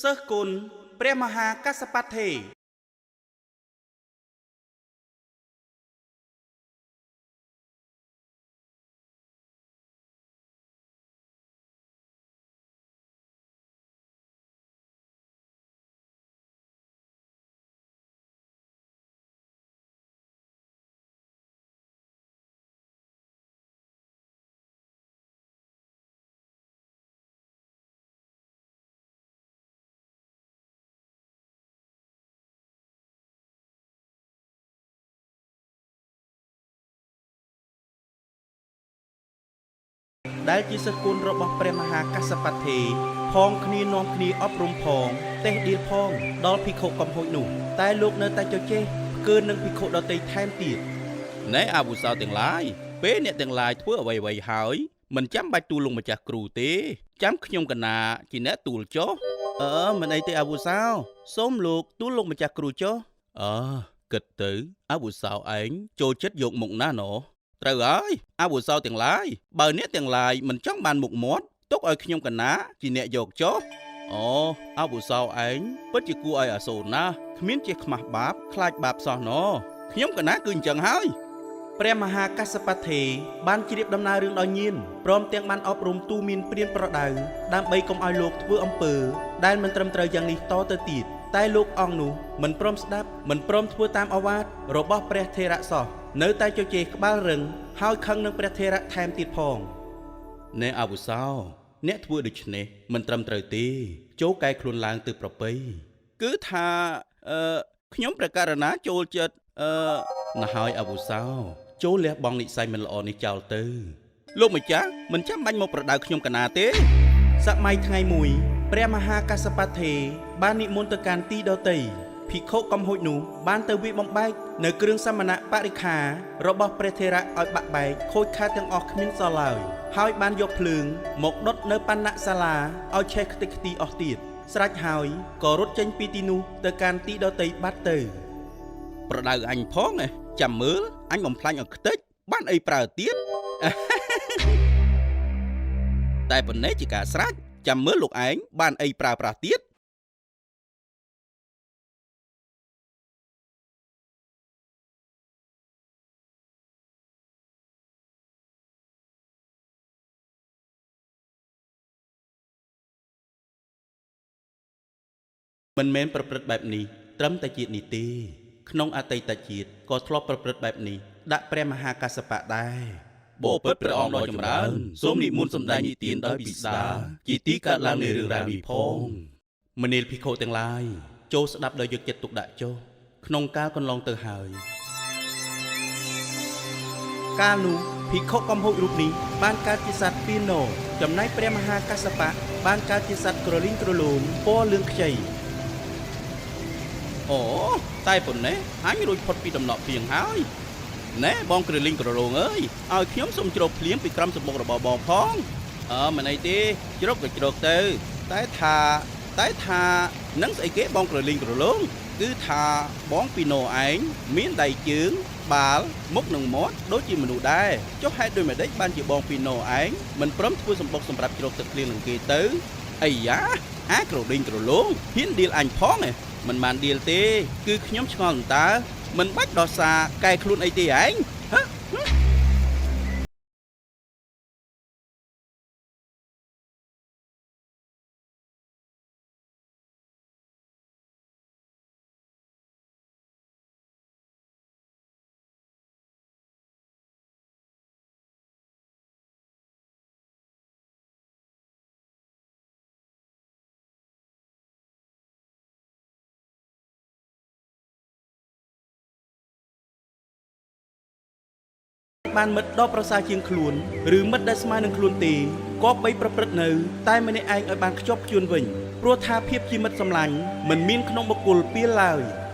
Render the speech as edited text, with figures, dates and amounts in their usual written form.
សិស្សគុណព្រះមហាកស្សបថេដែលជាសិស្សគុណរបស់ព្រះមហាកស្សបថេផងគ្នានាំគ្នាអប់រំផងតេះដៀលផងដល់ភិក្ខុកំហុចនោះតែលោកនៅតែចចេះផ្កើននឹងភិក្ខុដទៃថែមទៀតណែអាវុសោទាំងឡាយពេលអ្នកទាំងឡាយធ្វើអ្វីៗហើយមិនចាំបាច់ទូលលោកម្ចាស់គ្រូទេចាំខ្ញុំកណាជាអ្នកទូលចុះអឺមិនអីទេអាវុសោសូមលោកទូលលោកម្ចាស់គ្រូចុះអើគិតទៅអាវុសោឯងចូលចិត្តយកមុខណាស់ណោះត្រូវហើយអាវុសោទាំងឡាយបើអ្នកទាំងឡាយមិនចង់បានមុខមាត់ទុកឲ្យខ្ញុំកណាជាអ្នកយកចុះអូអាវុសោឯងពិតជាគួរឲ្យអាសូរណាស់គ្មានជាខ្មាស់បាបខ្លាចបាបសោះណោះខ្ញុំកណាគឺអញ្ចឹងហើយព្រះមហាកស្សបថេបានជ្រាបដំណើររឿងដោយញៀនព្រមទាំងបានអប់រំទូមានព្រានប្រដៅដើម្បីកុំឲ្យលោកធ្វើអំពើដែលមិនត្រឹមត្រូវយ៉ាងនេះតទៅទៀតតែលោកអង្គនោះមិនព្រមស្ដាប់មិនព្រមធ្វើតាមឱវាទរបស់ព្រះថេរៈសោះនៅតែចចេសក្បាលរឹងហើយខឹងនឹងព្រះថេរៈថែមទៀតផងណែអាវុសោអ្នកធ្វើដូច្នេះមិនត្រឹមត្រូវទេចូលកែខ្លួនឡើងទៅប្រពៃគឺថាអឺខ្ញុំព្រះករណាចូលចិត្តអឺណាស់ហើយអាវុសោចូលលះបង់និស័យមិនល្អនេះចោលទៅលោកម្ចាស់មិនចាំបាច់មកប្រដៅខ្ញុំកណាទេសម័យថ្ងៃមួយព្រះមហាកស្សបថេបាននិមន្តទៅកាន់ទីដតីភិក្ខុកំហុចនោះបានទៅវាយបំបែកនៅគ្រឿងសមណៈបរិខារបស់ព្រះថេរៈឲ្យបាក់បែកខូចខាតទាំងអស់គ្មានសល់ឡើយហើយបានយកភ្លើងមកដុតនៅបណ្ណសាលាឲ្យឆេះខ្ទេចខ្ទីអស់ទៀតស្រេចហើយក៏រត់ចេញពីទីនោះទៅកាន់ទីដតីបាត់ទៅប្រដៅអញផងឯងចាំមើលអញបំផ្លាញឲ្យខ្ទេចបានអីប្រើទៀត តែប៉ុណ្ណេះជាការស្រេចចាំមើលលោកឯងបានអីប្រើប្រាស់ទៀតមិនមែនប្រព្រឹត្តបែបនេះត្រឹមតែជាតិនេះទេក្នុងអតីតជាតិក៏ធ្លាប់ប្រព្រឹត្តបែបនេះដាក់ព្រះមហាកស្សបៈដែរបបិទ្ធព្រះអង្គដ៏ចម្រើនសូមនិមន្តសម្ដែងនិទានដោយពិស្ដារជាទីកើតឡើងនៃរឿងរ៉ាវនេះផងមនាលភិក្ខុទាំងឡាយចូលស្ដាប់ដោយយកចិត្តទុកដាក់ចុះក្នុងកាលកន្លងទៅហើយកាលនោះភិក្ខុកំហុចរូបនេះបានកើតជាសត្វពាណោចំណែកព្រះមហាកស្សបៈបានកើតជាសត្វក្រលីងក្រឡូងពណ៌លឿងខ្ចីអូតែប៉ុណ្ណេះអញរួចផុតពីដំណក់ភ្លៀងហើយណែបងក្រលីងក្រឡូងអើយឲ្យខ្ញុំសុំជ្រកភ្លៀងពីក្រំសម្បុករបស់បងផងអើមិនអីទេជ្រកក៏ជ្រកទៅតែថាតែថានឹងស្អីគេបងក្រលីងក្រឡូងគឺថាបងពីណូឯងមានដៃជើងបាល់មុខនិងមាត់ដូចជាមនុស្សដែរចុះហេតុដូចម្ដេចបានជាបងពីណូឯងមិនព្រមធ្វើសម្បុកសម្រាប់ជ្រកទឹកភ្លៀងនឹងគេទៅអីយ៉ាអាក្រលីងក្រឡូងហ៊ានដៀលអញផងឯងមិនបានដៀលទេគឺខ្ញុំឆ្ងល់តើមិនបាច់ដោះសារកែខ្លួនអីទេឯងហ៎បានមិត្តដ៏ប្រសើរជាងខ្លួនឬមិត្តដែលស្មើនឹងខ្លួនទេគប្បីប្រព្រឹត្តនៅតែម្នាក់ឯងឲ្យបានខ្ជាប់ខ្ជួនវិញព្រោះថាភាពជាមិត្តសម្លាញ់មិនមានក្នុងបុគ្គលពៀលឡើយ។